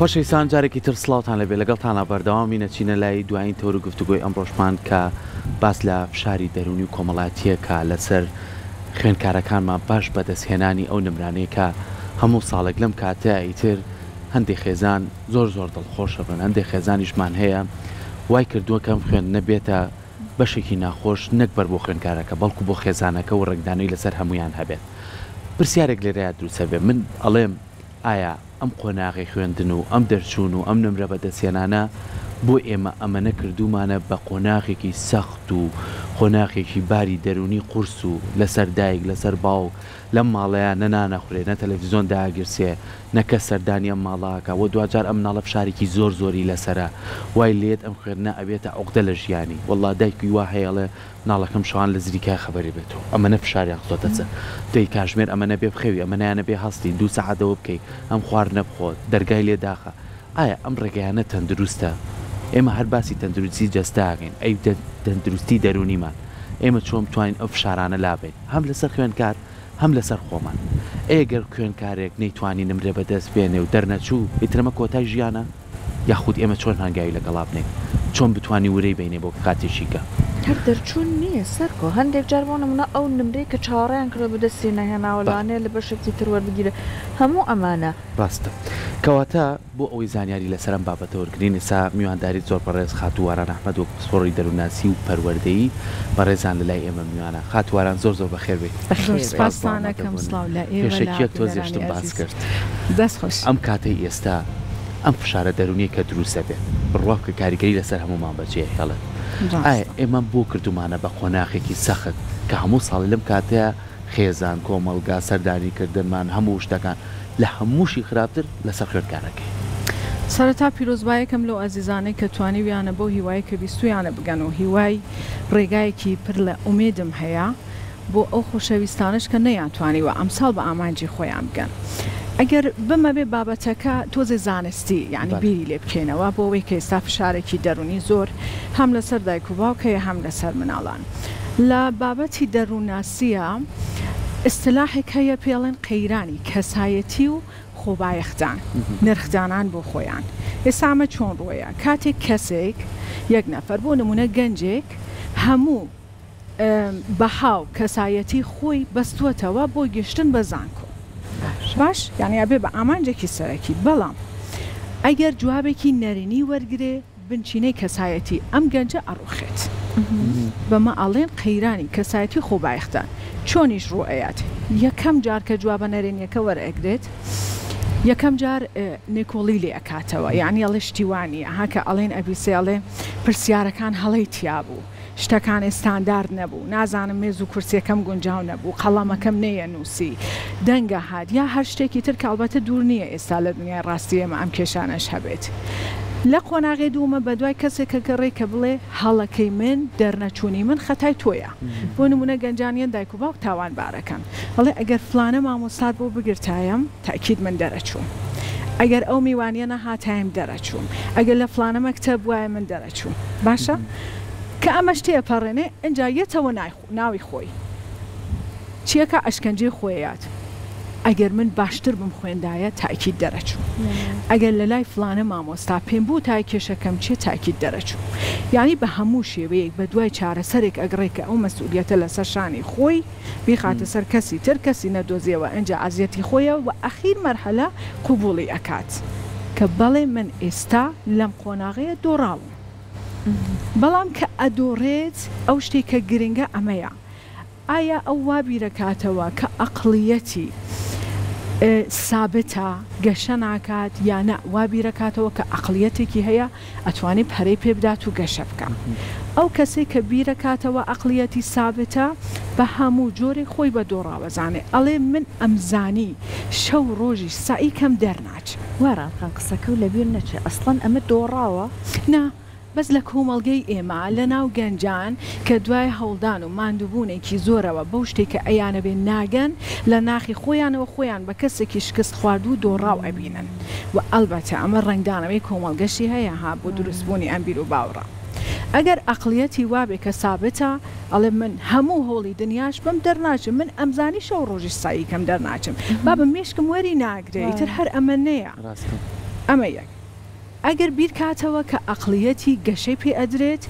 خۆشەویستان جارێکی تر سڵاوتان لێبێ لەگەڵتانا بەردەوامین ئەچینە لای دوایین تەور و گفتوگۆی ئەمڕۆشمان کە باس لە فشاری دەروونی و کۆمەڵاتیە کە لەسەر خوێندکارەکانمان پاش بەدەستهێنانی ئەو نمرانەی کە هەموو ساڵێک لەم کاتەیا ئیتر هەندێ خێزان زۆر زۆر دڵخۆشەبن هەندێ خێزانیشمان هەیە وای کردووە کە ئەم خوێندنە بێتە بەشێکی ناخۆش نەک بەر بۆ خوێندکارەکە بەڵکو بۆ خێزانەکە و ڕەنگدانەوەی لەسەر هەموویان هەبێت پرسیارێک لێرەیا دروست ئەبێ من ئەڵێم ئایا ئەم قۆناغی خوێندن و ئەم دەرچوون و ئەم نمرە بەدەستهێنانە بۆ ئێمە ئەمەنە کردوومانە بە قۆناغێکی سەخت و قۆناغێکی باری دەروونی قورس و لەسەر دایک لەسەر باوک لەم ماڵەیا نە نان ئەخورێ نە تەلەفیزۆن دائەگیرسێ نە کەس سەردانی ئەم ماڵە ئەکا وە دواجار ئەم مناڵە فشارێکی زۆر زۆری لەسەرە وای لێت ئەم خوێندنە ئەبێتە عوقدە لە ژیانی وەڵا دایکی وا هەیە ئەڵێ مناڵەکەم شەوان لە زریکای خەبەری بێتەوە ئەمەنە فشاریان خستۆتە سەر دەی کاژمێر ئەمەنە بێ بخەوی ئەمەنەیانە بێ هەستی دوو سەعات ئەوە بکەی ئەم خواردنە بخۆ دەرگای لێ داخە ئایا ئەم ڕێگایانە تەندروستە؟ ئێمە هەر باسی تەندروستی جەستە ئەکەین ئەی تەندروستی دەروونیمان ئێمە چۆن بتوانین ئەو فشارانە لابەین هەم لەسەر خوێندکار هەم لەسەر خۆمان ئەی گەر خوێندکارێک نەیتوانی نمرە بەدەست بێنێ و دەرنەچوو ئیتر ئەمە کۆتای ژیانە؟ یاخود ئێمە چۆن هەنگاوی لەگەڵا بنێین؟ چۆن بتوانین ورەی بەینێ بۆ کاتێکی کە. هەر دەرچوون نییە سەرکۆ، هەندێک جار بۆ نموونە ئەو نمرەی کە چاوەڕێیان کردووە بەدەستی نەهێناوە لەوانەیە لە بەشێکی تر وەربگیرێت، هەموو ئەمانە. ڕاستە. کەواتە بۆ ئەوەی زانیاری لەسەر ئەم بابەتە وەرگرین ئێستا میوانداری زۆر بەڕێز خاتوو واران ئەحمەد وەک پسپۆڕی دەروونناسی و پەروەردەیی بەڕێزان لەلای ئێمە میوانە. خاتوو واران زۆر زۆر بەخێر بێی. بەخێر زۆر بێی. سپاس بۆ سپاستان ئەکەم ئامادەبوونت. سڵاو لە ئێوە لە پێشەکییەک تۆزێ بینەرانی شتم باس ئەزیز. کرد. دەست خۆش. ئەم کاتەی ئێستا ئەم فشارە دەروونیەی کە دروست ئەبێت بڕوا بکە کاریگەری لەسەر هەموومان بەجێ ئەهێڵێت. ئایا ڕاستە. ئێمە بۆ کردوومانە بە قۆناخێکی سەخت کە هەموو ساڵێ لەم کاتەیا خێزان، کۆمەڵگا، سەردانی کردنمان، هەموو شتەکان، لە هەمووشی خراپتر لەسەر خوێندکارەکەی. سەرەتا پیرۆزبایەکەم لەو ئازیزانەی کە توانیویانە بەو هیوایەی کە ویستویانە بگەن و هیوای ڕێگایەکی پر لە ئومێدم هەیە بۆ ئەو خۆشەویستانەش کە نەیانتوانیوە ئەمساڵ بە ئامانجی خۆیان بگەن. ئەگەر بمەوێ بابەتەکە تۆزێ زانستی یانی بیری لێ بکەینەوە بۆ ئەوەی کە ئێستا فشارێکی دەروونی زۆر هەم لەسەر دایک و باوک هەیە هەم لەسەر مناڵان. لە بابەتی دەروونناسییە ئیستلاحێک هەیە پێی ئەڵێن قەیرانی کەسایەتی و خۆبایەخدان، نرخدانان بۆ خۆیان. ئێستا ئەمە چۆن ڕووەیە؟ کاتێک کەسێک، یەک نەفەر، بۆ نموونە گەنجێک هەموو بەها و کەسایەتی خۆی بەستووەتەوە بۆ گەشتن بە زانکۆ. باش؟ یانی ئەبێ بە ئامانجێکی سەرەکی. بەڵام ئەگەر جوابێکی نەرێنی وەرگرێ، بنچینەی کەسایەتی ئەم گەنجە ئەڕوخێت. بەمە ئەڵێن قەیرانی کەسایەتی خۆبایەخدان. چۆنیش ڕوو ئەیات؟ یەکەم جار کە جوابە نەرێنیەکە وەرئەگرێت، یەکەم جار نکۆڵی لێ ئەکاتەوە، یەعنی ئەڵێ شتی وا نیە، ها کە ئەڵێن ئەبیسێ ئەڵێ پرسیارەکان هەڵەی تیابوو. شتەکان ستاندارد نەبوو، نازانم مێز و کورسیەکەم گونجاو نەبوو، قەڵەمەکەم نەیەنووسی، دەنگە هات، یا هەر شتێکی تر کە ئەڵبەتە دوور نییە ئێستا لە دنیای ڕاستی ئێمە ئەم کێشانەش هەبێت. لە قۆناغی دوومە بەدوای کەسێک ئەگەڕێ کە بڵێ هەڵەکەی من، دەرنەچوونی من خەتای تۆیە. بۆ نموونە گەنجان یەن دایک و باوک تاوانبارەکەن. ئەڵێ ئەگەر فلانە مامۆستات بۆ بگرتایەم، تەئکید من دەرەچووم. ئەگەر ئەو میوانیە نەهاتایەم دەرەچووم. ئەگەر لە فلانە مەکتەب بوایە من دەرەچووم. باشە کە ئەمەش تێپەڕێنێ ئینجا یەتەوە ناوی خۆی چیەکا ئەشکەنجەی خۆیەیات ئەگەر من باشتر بمخوێندایە تاکید دەرەچووم ئەگەر لەلای فلانە مامۆستا پێم بوتایە کێشەکەم چیە تاکید دەرەچووم یانی بە هەموو شێوەیەک بە دوای چارەسەرێک ئەگڕێ کە ئەو مەسئولیەتە لەسەر شانی خۆی بیخاتە سەر کەسی تر کەسی نەدۆزیەوە ئینجا ئەزیەتی خۆیە وە ئەخیر مەرحەلە قبوڵی ئەکات کە بەڵێ من ئێستا لەم قۆناغەیە دۆڕاوم بەڵام کە ئەدۆڕێت ئەو شتەی کە گرنگە ئەمەیە ئایا ئەو وا بیرەکاتەوە کە ئەقڵیەتی سابتە گەشە ناکات یا نا وا بیرەکاتەوە کە ئەقڵیەتێکی هەیە ئەتوانێ پەرەی پێ بدات و گەشە بکا. ئەو کەسەی کە بیرەکاتەوە ئەقڵیەتی سابتە بە هەموو جۆرێک خۆی بە دۆڕاوەزانێ ئەڵێ من ئەمزانی شەو ڕۆژیش سەعی کەم دەرناچم. واران خان قسەکەو لەبیر نەچێ ئەسڵەن ئەمە دۆڕاوە؟ نا بەس لە کۆمەڵگەی ئێمە لە ناو گەنجان کە دوای هەوڵدان و ماندووبوونێکی زۆرەوە بەو شتەی کە ئەیانەوێ ناگەن لە ناخی خۆیانەوە خۆیان بە کەسێکی شکست خواردوو و دۆڕاو ئەبینن و ئەلبەتە ئەمە ڕەنگدانەوەی کۆمەڵگەشی هەیە ها بۆ دروست بوونی ئەم بیروباوڕە. ئەگەر ئەقڵیەتی وابێ کە سابتە ئەڵێ من هەموو هەوڵی دنیاش بەم دەرناچم من ئەمزانی شەو ڕۆژیش سەعی کەم دەرناچم بابە مێشکم وەری ناگرێ ئیتر هەر ئەمەنەیە. ڕاستە. ئەمە یەک. ئەگەر بیرکاتەوە کە ئەقڵیەتی گەشەی پێ ئەدرێت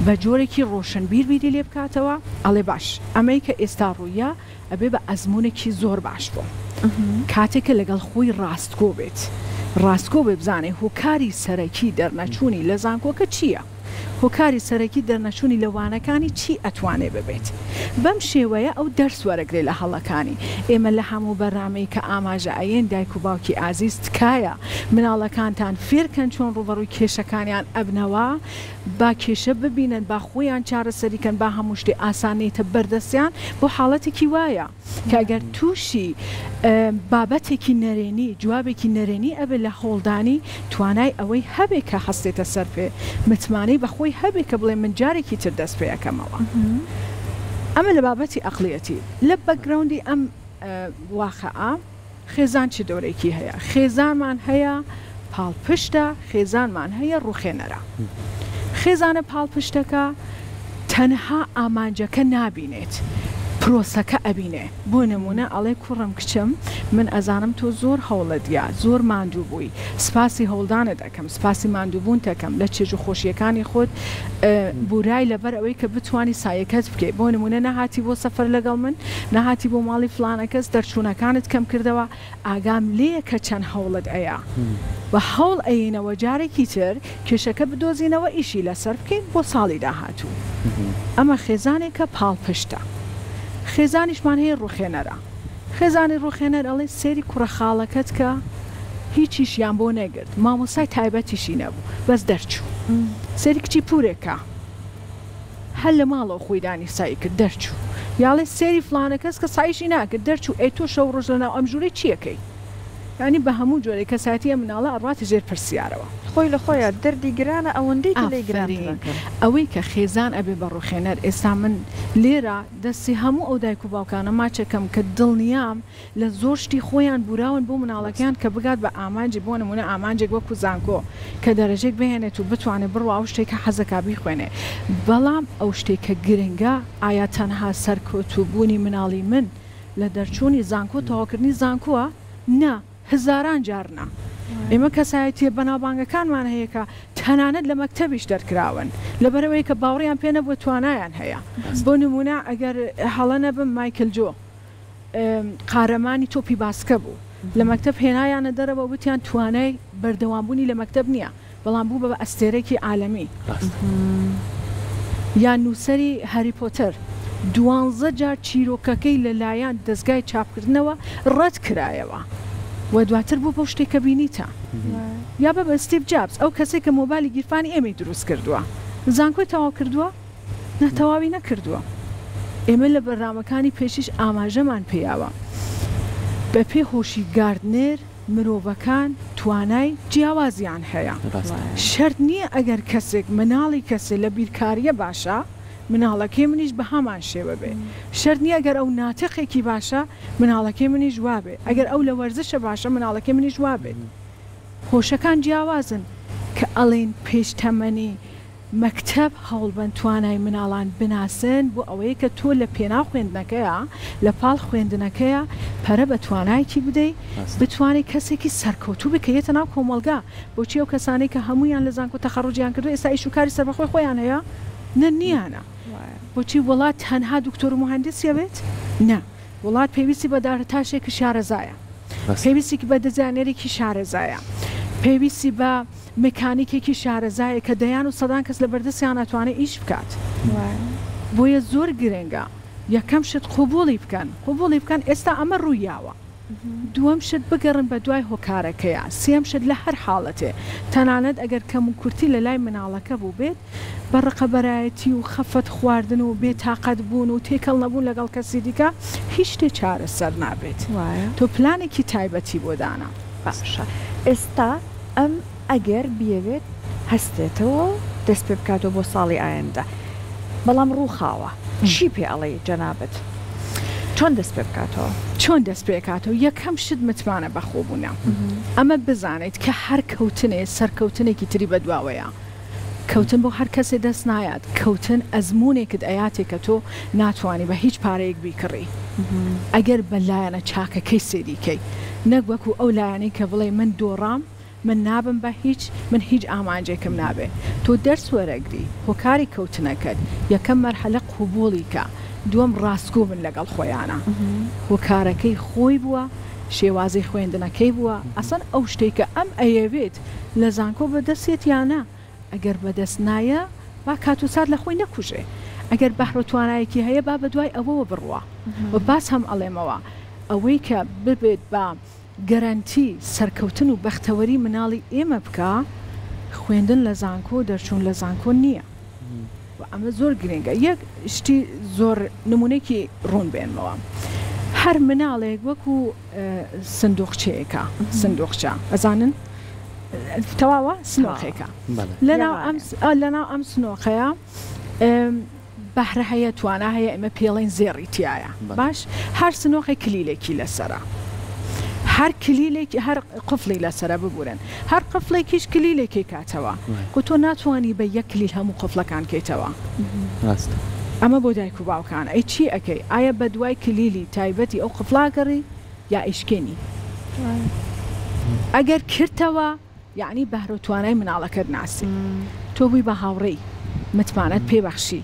بە جۆرێکی ڕۆشنبیر بیری لێ بکاتەوە ئەڵێ باش ئەمەی کە ئێستا ڕوویا ئەبێ بە ئەزموونێکی زۆر باش بۆم کاتێک کە لەگەڵ خۆی ڕاستگۆ بێت ڕاستگۆ بێ بزانێ هۆکاری سەرەکی دەرنەچوونی لە زانکۆکە چییە؟ هۆکاری سەرەکی دەرنەچوونی لە وانەکانی چی ئەتوانێ ببێت؟ بەم شێوەیە ئەو دەرس وەرەگرێ لە هەڵەکانی. ئێمە لە هەموو بەرنامەی کە ئاماژە ئەیەین دایک و باوکی ئازیز تکایە مناڵەکانتان فێرکەن چۆن ڕووبەڕووی کێشەکانیان ئەبنەوە با کێشە ببینن با خۆیان چارەسەری کەن با هەموو شتێ ئاسان نێتە بەردەستیان بۆ حاڵەتێکی وایە. کە گەر تووشی بابەتێکی نەرێنی، جوابێکی نەرێنی ئەبێ لە هەوڵدانی، توانای ئەوەی هەبێ کە هەستێتە سەر پێ، متمانەی بە خۆی هەبێ کە بڵێ من جارێکی تر دەست پێ ئەکەمەوە. ئەمە لە بابەتی ئەقڵیەتی. لە بەکگراوندی ئەم واقعە، خێزان چ دەورێکی هەیە؟ خێزانمان هەیە پاڵپشتە، خێزانمان هەیە ڕوخێنەرە. خێزانە پاڵپشتەکە تەنها ئامانجەکە نابینێت، پرۆسەکە ئەبینێ. بۆ نمونە ئەڵێ کوڕم کچم من ئەزانم تۆ زۆر هەوڵت یا، زۆر ماندوو بووی، سپاسی هەوڵدانت ئەکەم، سپاسی ماندووبوونت ئەکەم، لە چێژ و خۆشییەکانی خۆت بورای لەبەر ئەوەی کە بتوانی سایەکەت بکەی، بۆ نمونە نەهاتی بۆ سەفەر لەگەڵ من، نەهاتی بۆ ماڵی فڵانە کەس، دەرچوونەکانت کەم کردەوە، ئاگام لێیە کە چەند هەوڵت ئەیا و هەوڵ ئەیەینەوە جارێکی تر کێشەکە بدۆزینەوە ئیشی لەسەر بکەین بۆ ساڵی داهاتوو. ئەمە خێزانێکە پاڵپشتە. خێزانیشمان هەیە ڕوخێنەرە. خێزانی ڕوخێنەر ئەڵێ سەیری کوڕە خاڵەکەت کە هیچیشیان بۆ نەگرت، مامۆستای تایبەتیشی نەبوو بەس دەرچوو. سەیری کچی پورێک کە. هەر لە ماڵەوە خۆی دانی سەعی کرد دەرچوو یاڵێ سێری فڵانە کەس کە سەعیشی ناکرد دەرچوو ئەی تۆ شەو ڕۆژ لەناو ئەم ژوورەی چیەکەی یانی بە هەموو جۆرێک کەسایەتی ئەم مناڵە ئەڕواتە ژێر پرسیارەوە. خۆی لە خۆیا دەردی گرانە ئەوەندەی کە لێی گرانتر ئافەرین ئەکەن. ئەوەی کە خێزان ئەبێ بە ڕوخێنەر ئێستا من لێرە دەستی هەموو ئەو دایک و باوکانە ماچەکەم کە دڵنیام لە زۆر شتی خۆیان بوراون بۆ مناڵەکەیان کە بگات بە ئامانجی بۆ نمونە ئامانجێک وەکو زانکۆ کە دەرەجەیەک بهێنێت و بتوانێت بڕوا ئەو شتەی کە حەزەکا بیخوێنێ بەڵام ئەو شتەی کە گرنگە ئایا تەنها سەرکەوتوو بوونی مناڵی من لە دەرچوونی زانکۆ تەواوکردنی زانکۆە؟ نا هەزاران جار نا ئێمە کەسایەتیە بەناوبانگەکانمان هەیە کە تەنانەت لە مەکتەبیش دەرکراون لەبەرئەوەی کە باوەڕیان پێ نەبووە توانایان هەیە بۆ نمونە ئەگەر هەڵە نەبم مایکل جۆ قارەمانی تۆپی باسکە بوو، لە مەکتەب هێنایانە دەرەوە وتیان توانای بەردەوامبوونی لە مەکتەب نییە، بەڵام بوو بە ئەستێرەیەکی عالەمی. یان نووسەری هاری پۆتەر دوانزە جار چیرۆکەکەی لەلایەن دەزگای چاپکردنەوە ڕەت کرایەوە و دواتر بوو بەو شتەی کە بینیتان. یا بە ستیڤ جابز، ئەو کەسەی کە مۆبایلی گیرفانی ئێمەی دروست کردووە، زانکۆی تەواو کردووە؟ نا تەواوی نەکردووە. ئێمە لە بەرنامەکانی پێشیش ئاماژەمان پێیاوە. بەپێی هۆشی گاردنێر مرۆڤەکان توانای جیاوازیان هەیە. شەرت نییە ئەگەر کەسێک مناڵی کەسێ لە بیرکارییە باشە مناڵەکەی منیش بەهەمان شێوە بێ. شەرت نییە ئەگەر ئەو ناتقێکی باشە مناڵەکەی منیش وابێ. ئەگەر ئەو لە وەرزشە باشە مناڵەکەی منیش وابێت. هۆشەکان جیاوازن کە ئەڵێین پێش تەمەنی مەکتەب هەوڵبەن توانای مناڵان بناسن بۆ ئەوەی کە تۆ لە پێناو خوێندنەکەیا لە پاڵ خوێندنەکەیا پەرە بە توانایەکی بدەی بتوانێ کەسێکی سەرکەوتوو بێ کە یەتە ناو کۆمەڵگا بۆچی ئەو کەسانەی کە هەموویان لە زانکۆ تەخەڕوجیان کردوە ئێستا ئیش و کاری سەربەخۆی خۆیان هەیە نە نیانە بۆچی وڵات تەنها دکتۆر و موهەندیس یەوێت نا وڵات پێویستی بە دارتاشێکی شارەزایە پێویستی بە دیزاینەرێکی شارەزایە پێویستی بە مکانیکێکی شارەزایە کە دەیان و سەدان کەس لە بەردەستیان ئەتوانێ ئیش بکات بۆیە زۆر گرنگە یەکەم شت قبوڵی بکەن قبوڵی بکەن ئێستا ئەمە ڕوویاوە دووەم شت بگەڕن بە دوای هۆکارەکەیا سێیەم شت لە هەر حاڵەتێ تەنانەت ئەگەر کەموکورتی لە لای مناڵەکە بووبێت بە ڕقەبەرایەتی و خەفەت خواردن و بێ تاقەت بوون و تێکەڵ نەبوون لەگەڵ کەسی دیکە هیچ شتێ چارەسەر نابێت تۆ پلانێکی تایبەتی بۆ دانا. باشە ئێستا ئەم ئەگەر بیەوێت هەستێتەوە و دەست پێ بکاتەوە بۆ ساڵی ئایندە بەڵام ڕووخاوە چی پێ ئەڵێی جەنابت چۆن دەست پێ بکاتەوە؟ چۆن دەست پێ کاتەوە یەکەم شت متمانە بەخۆبوونە ئەمە بزانیت کە هەر کەوتنێ سەرکەوتنێکی تری بەدواوەیە کەوتن بۆ هەر کەسێ دەست نایات کەوتن ئەزموونێکت ئەیاتێ کە تۆ ناتوانی بە هیچ پارەیەک بیکڕی ئەگەر بە لایەنە چاکەکەی سەیری کەی نەک وەکو ئەو لایەنەی کە بڵێی من دۆڕام. من نابم بە هیچ، من هیچ ئامانجێکم نابێ. تۆ دەرس وەرەگری، هۆکاری کەوتنەکەت، یەکەم مەرحەلە قبوڵی کە، دووەم ڕاستگۆ بن لەگەڵ خۆیانا. هۆکارەکەی خۆی بووە، شێوازی خوێندنەکەی بووە، ئەسڵەن ئەو شتەی کە ئەم ئەیەوێت لە زانکۆ بەدەستێت یا نا، ئەگەر بەدەست نایە با کات و سات لە خۆی نەکوژێ، ئەگەر بەهرە و توانایەکی هەیە با بەدوای ئەوەوە بڕوا. و باز هەم ئەڵێمەوە ئەوەی کە ببێت بە گەرەنتی سەرکەوتن و بەختەوەری مناڵی ئێمە بکا، خوێندن لە زانکۆ و دەرچوون لە زانکۆ نییە و ئەمە زۆر گرنگە. یەک شتی زۆر نموونەیەکی ڕوون بێنمەوە. هەر مناڵێک وەکو سندوقچەیەکە، سندوقچە ئەزانن تەواوە سنۆقێکە لەناو ئەم لەناو ئەم سنۆقەیە بەهرە هەیە توانا هەیە ئێمە پێڵێن زێڕی تایە باش هەر سنۆقێک کلیلێکی لەسرە هەر کلیلێکی هەر قفڵی لەسرە ببورن هەر قفڵێکیش کلیلێکی کاتەوە خۆ تۆ ناتوانانی بە یەک کلیل هەموو قفلەکان کەیتەوە ئەمە بۆ دایک و باوکان ئەی چی ئەکەی ئایا بە دوای کلیلی تایبەتی ئەو قفڵاگەڕی یا ئەیشکێنی ئەگەر کردتەوە یەعنی بەهرەو توانای مناڵەکەت ناسی تۆ بووی بە هاوڕێی متمانەت پێ بەخشی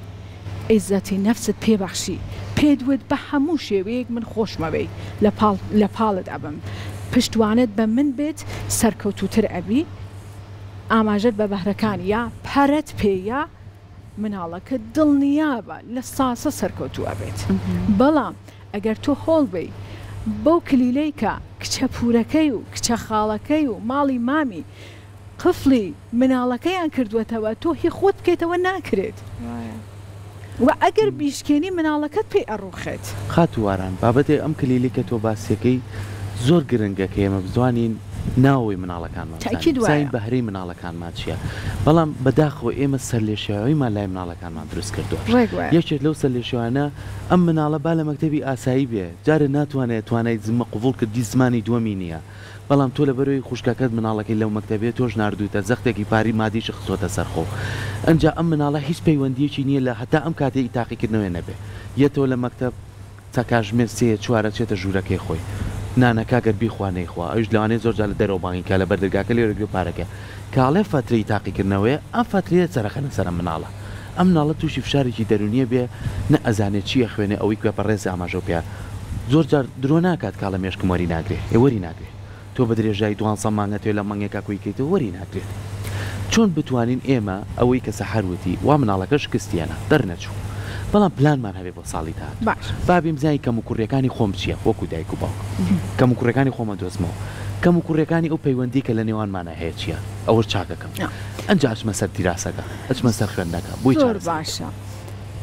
عیزەتی نەفست پێ بەخشی پێت وت بە هەموو شێوەیەک من خۆشمەوێی لە پاڵ لە پاڵت ئەبم پشتوانت بە من بێت سەرکەوتووتر ئەبی ئاماژەت بە بەهرەکانی یا پەرەت پێ یا مناڵەکەت دڵنیابە لە ساسە سەرکەوتوو ئەبێت بەڵام ئەگەر تۆ هۆڵ بەی بەو کلیلەی کە کچە پورەکەی و کچە خاڵەکەی و ماڵی مامی قفڵی مناڵەکەیان کردوەتەوە تۆ هی خۆت بکەیتەوە ناکرێت و ئەگەر بیشکێنی مناڵەکەت پێی ئەڕوخێت. خاتوو واران بابەتێ ئەم کلیلی کە تۆ باسیەکەی زۆر گرنگە کە ئێمە بتوانین ناوەوەی مناڵەکانمان بزانین تەئکید وایە. بزانین بەهرەی مناڵەکانمان چیە بەڵام بەداخەوە ئێمە سەرلێشێواویمان لای مناڵەکانمان دروست کردوە ڕێک وایە. یەکێک لەو سەرلێشێوانە ئەم مناڵە با لە مەکتەبی ئاسایی بێ جارێ ناتوانێ توانای زمە قبوڵ کردی زمانی دووەمی نیە بەڵام تۆ لەبەرئەوەی خوشکەکەت مناڵەکەی لەو مەکتەبەیە تۆش ناردووتە زەختێکی پاری مادیشت خستۆتە سەر خۆو ئنجا ئەم مناڵە هیچ پەیوەندیەکی نیە لە هەتا ئەم کاتەی تاقیکردنەوەیە نەبێ یەتەوە لە مەکتەب تا کاژمێر سێیە چوارە چێتە ژوورەکەی خۆی نانەکە گەر بیخوا نەیخوا ئەویش لەوانەیە زۆر جار لە دەرەوە بانگی کا لە بەردەرگاکە لێ وەرەگرێ و پارەکە کاڵێ فەترەی تاقیکردنەوەیە ئەم فەترەیە چەرەخەنە سەر ئەم مناڵە ئەم مناڵە توشی فشارێکی دەرونیە بێ نە ئەزانێ چی ئەخوێنێ ئەوەی کوێ بەڕێز ئاماژەو پێ زۆر جار درۆ ناکات کاڵێ مێشکم وەری ناگرێ ئێ وەری ناگرێ تۆ بە درێژایی دوانزە مانگ ئەتەوێ لە مانگێکا کۆی کەیتەوە وەری ناگرێت چۆن بتوانین ئێمە ئەوەی کە سەحەر وتی وا مناڵەکە شکستی هێنا دەرنەچوو بەڵام پلانمان هەبێ بۆ ساڵی داهاتوو باش. با بێین بزانین کەموکوڕیەکانی خۆم چیە وەکو دایک و باوک کەموکوڕیەکانی خۆم ئەدۆزمەوە کەموکوڕیەکانی ئەو پەیوەندی کە لە نێوانمانا هەیە چیە ئەوەش چاکەکەم ئەنجا ئەچمە سەر دیراسەکە ئەچمە سەر خوێندنەکە بۆی زۆر چارەسەری کەم. باشە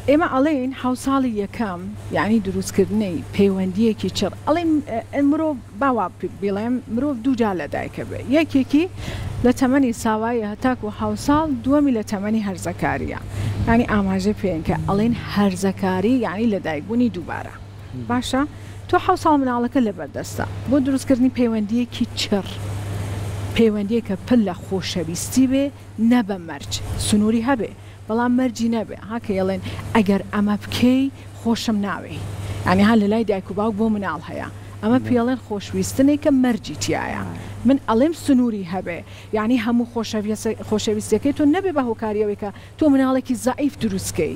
ئێمە ئەڵێین حەوساڵی یەکەم یانی دروستکردنی پەیوەندیەکی چڕ ئەڵێین مرۆڤ با وا بیڵێم مرۆڤ دووجار لە دایک ئەبێ یەکێکی لە تەمەنی ساواییە هەتاکو حەوساڵ دووەمی لە تەمەنی هەرزەکاریە یانی ئاماژەی پێین کە ئەڵێین هەرزەکاری یانی لەدایکبوونی دووبارە باشە تۆ حەوساڵ مناڵەکە لەبەر دەستە بۆ دروستکردنی پەیوەندیەکی چڕ پەیوەندیەکە پر لە خۆشەویستی بێ نە بە مەرج سنوری هەبێ بەڵام مەرجی نەبێ ها کە یەڵێن ئەگەر ئەمە بکەی خۆشم ناوێی یانی ها لەلای دایک و باوک بۆ مناڵ هەیە ئەمە پێڵێن خۆشویستنێکە مەرجی تیایە من ئەڵێم سنوری هەبێ یانی هەموو خۆشەویستیەکەی تۆ نەبێ بە هۆکاری ئەوەی کە تۆ مناڵێکی زەعیف دروست کەی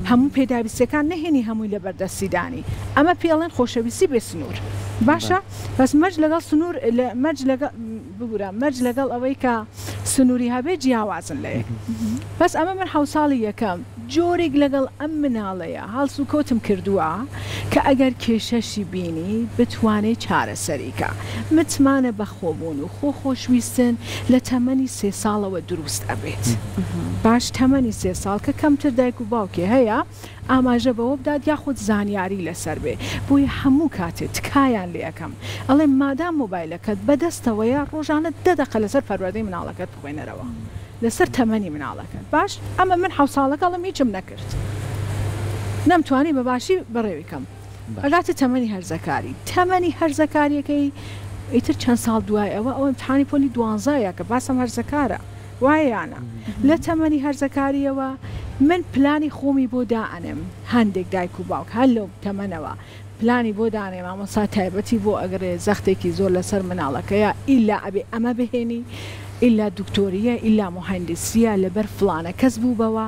هەموو پێداویستیەکان نەهێنی هەمووی لەبەر دەستی دانی ئەمە پێڵێن خۆشەویستی بێ سنور باشە بەس مەرج لەگەڵ سنور مەرج لەگەڵ ببورە مەرج لەگەڵ ئەوەی کە سنوری هەبێ جیاوازن لە یەک بەس ئەمە من حەوساڵی یەکەم جۆرێک لەگەڵ ئەم مناڵەیە هەڵسوکەوتم کردووە کە ئەگەر کێشەشی بینی بتوانێ چارەسەری کا. متمانە بەخۆبوون و خۆ خۆشویستن لە تەمەنی سێ ساڵەوە دروست ئەبێت. باش تەمەنی سێ ساڵ کە کەمتر دایک و باوکێ هەیە ئاماژە بەوە بدات یاخود زانیاری لەسەر بێ. بۆیە هەموو کاتێ تکایان لێ ئەکەم ئەڵێم مادام مۆبایلەکەت بەدەستەوەیە ڕۆژانە دە دەقە لەسەر پەروەردەی مناڵەکەت بخوێنەرەوە. لەسەر تەمەنی مناڵەکەت باش ئەمە من حەوت ساڵەکە ئەڵێم هیچم نەکرد نەمتوانی بە باشی بەڕێوی کەم ئەگاتە تەمەنی هەرزەکاری تەمەنی هەرزەکاریەکەی ئیتر چەند ساڵ دوای ئەوە ئەو امتحانی پۆلی دوانزایە کە باسم هەرزەکارە وایە یانە لە تەمەنی هەرزەکاریەوە من پلانی خۆمی بۆ دائەنێم هەندێک دایک و باوک هەر لەو تەمەنەوە پلانی بۆ دانێ مامۆستا تایبەتی بۆ ئەگرێ زەختێکی زۆر لەسەر مناڵەکەیە ئیلا ئەبێ ئەمە بهێنی. ئیلا دکتۆریە ئیلا موهەندیسیە لەبەر فڵانە کەس بووبەوە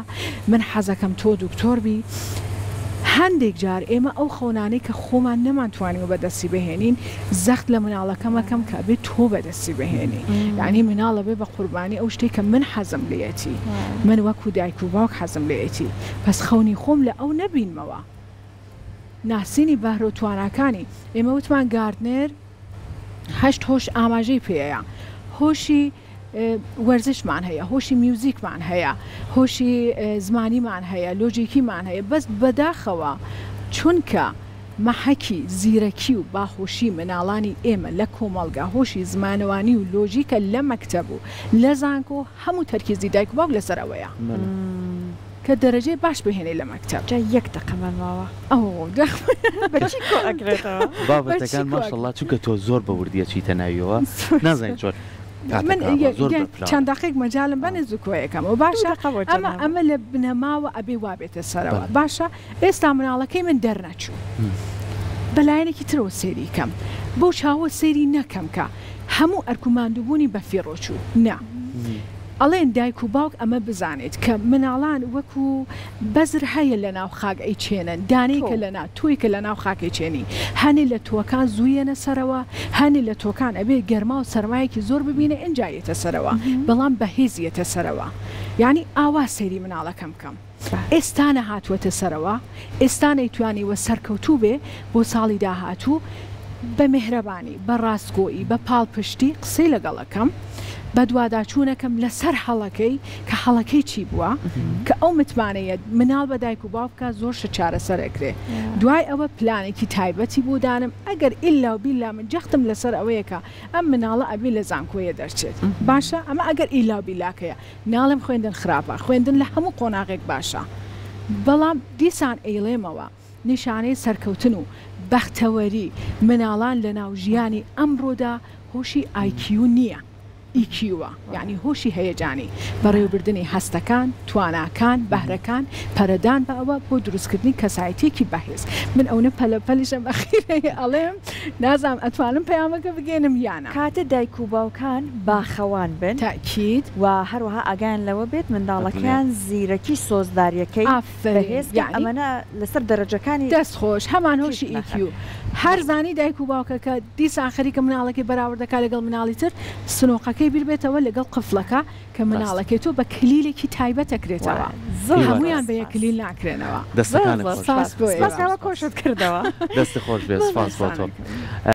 من حەزەکەم تۆ دکتۆر بی هەندێک جار ئێمە ئەو خەونانەی کە خۆمان نەمانتوانیوە بەدەستی بهێنین زەخت لە مناڵەکەم ئەکەم کە ئەبێ تۆ بەدەستی بهێنی یانی مناڵ ئەبێ بە قوربانی ئەو شتەی کە من حەزم لێیەتی من وەکو دایک و باوک حەزم لێیەتی پەس خەونی خۆم لە ئەو نەبینمەوە ناسینی بەهرە و تواناکانی ئێمە وتمان گاردنێر هەشت هۆش ئاماژەی پێیە هۆشی وەرزشمان هەیە هۆشی میوزیکمان هەیە هۆشی زمانیمان هەیە لۆجیکیمان هەیە بەس بەداخەوە چونکە مەحەکی زیرەکی و باهۆشی مناڵانی ئێمە لە کۆمەڵگا هۆشی زمانەوانی و لۆژیکە لە مەکتەب و لە زانکۆ هەموو تەرکیزی دایک و باوک لەسەر ئەوەیە. کە دەرەجەی باش بهێنی لە مەکتەب. جا یەک دەقەمان ماوە. ئەوە جا بە چی کۆ ئەکرێتەوە؟ بابەتەکان ماشەڵا چونکە تۆ زۆر بە وردی ئەچیتە ناویەوە نازانین چۆن من چەند دەقێک مەجالم بەنێ زوو کۆیەکەمەوە باشە ئەمە ئەمە لە بنەماوە ئەبێ وابێتە سەرەوە باشە ئێستا مناڵەکەی من دەرنەچوو بە لایەنێکی ترەوە سەیری کەم بەو چاوە سەیری نەکەم کە هەموو ئەرک و ماندووبوونی بەفیڕۆ چوو نا ئەڵێن دایک و باوک ئەمە بزانێت کە مناڵان وەکو بەزر هەیە لە ناو خاک ئەیچێنن دانەی کە لە نا تۆی کە لە ناو خاک ئەیچێنی هەنێ لە تۆوەکان زوو یەنە سەرەوە هەنێ لە تۆکان ئەبێ گەرما و سەرمایەکی زۆر ببینێ ئینجا یەتە سەرەوە بەڵام بەهێز یەتە سەرەوە یانی ئاوا سەیری مناڵەکەم بکەم. ئێستا نەهاتووەتە سەرەوە، ئێستا نەیتوانیوە سەرکەوتوو بێ بۆ ساڵی داهاتوو، بە مێهرەبانی، بە ڕاستگۆیی، بە پاڵپشتی قسەی لەگەڵ ئەکەم، بەدواداچوون ئەکەم لەسەر هەڵەکەی کە هەڵەکەی چی بووە، کە ئەو متمانەیە مناڵ بە دایک و باوک بکا زۆر شت چارەسەر ئەکرێ. دوای ئەوە پلانێکی تایبەتی بۆ دانم، ئەگەر ئیلا و بیلا من جەختم لەسەر ئەوەیە کە ئەم مناڵە ئەبێ لە زانکۆیە دەرچێت، باشە ئەمە ئەگەر ئیلا و بیلاکەیە، ناڵێم خوێندن خراپە، خوێندن لە هەموو قۆناغێک باشە، بەڵام دیسان ئەیڵێمەوە نیشانەی سەرکەوتن و بەختەوەری مناڵان لەناو ژیانی ئەمڕۆدا هۆشی ئایکیو نییە، ئیکیوە، یانی هۆشی هەیەجانی، بەڕێوەبردنی هەستەکان، تواناکان، بەهرەکان، پەرەدان بە ئەوە بۆ دروستکردنی کەسایەتییەکی بەهێز. من ئەونە پەلە پەلیشم ئەخیرەی ئەڵێم نازانم ئەتوانم پەیامەکە بگەیەنم یانا. کاتێ دایک و باوکان باخەوان بن. تەئکید. و هەروەها ئاگایان لەوە بێت منداڵەکەیان زیرەکی سۆزداریەکەی ئافەرین بەهێز کەن یەعنی. ئەمەنە لەسەر دەرەجەکانی دەست خۆش هەمان هۆشی تیپ ئی نەخەن. کیو هەر زانی دایک و باوکەکە دیسان خەریکە مناڵەکەی بەراورد دەکا لەگەڵ مناڵی تر سنوقەکەی بیر بێتەوە لەگەڵ قفڵەکە کە مناڵەکەی تۆ بە کلیلێکی تایبەت ئەکرێتەوە زۆر هەموویان بە یەک سپاس. کلیل ناکرێنەوە. دەستەکانت خۆش سپاس بێت. بۆ سپاس ئێوە. کاوە کۆشت کردەوە. دەستت خۆش بێت سپاس بۆ تۆ.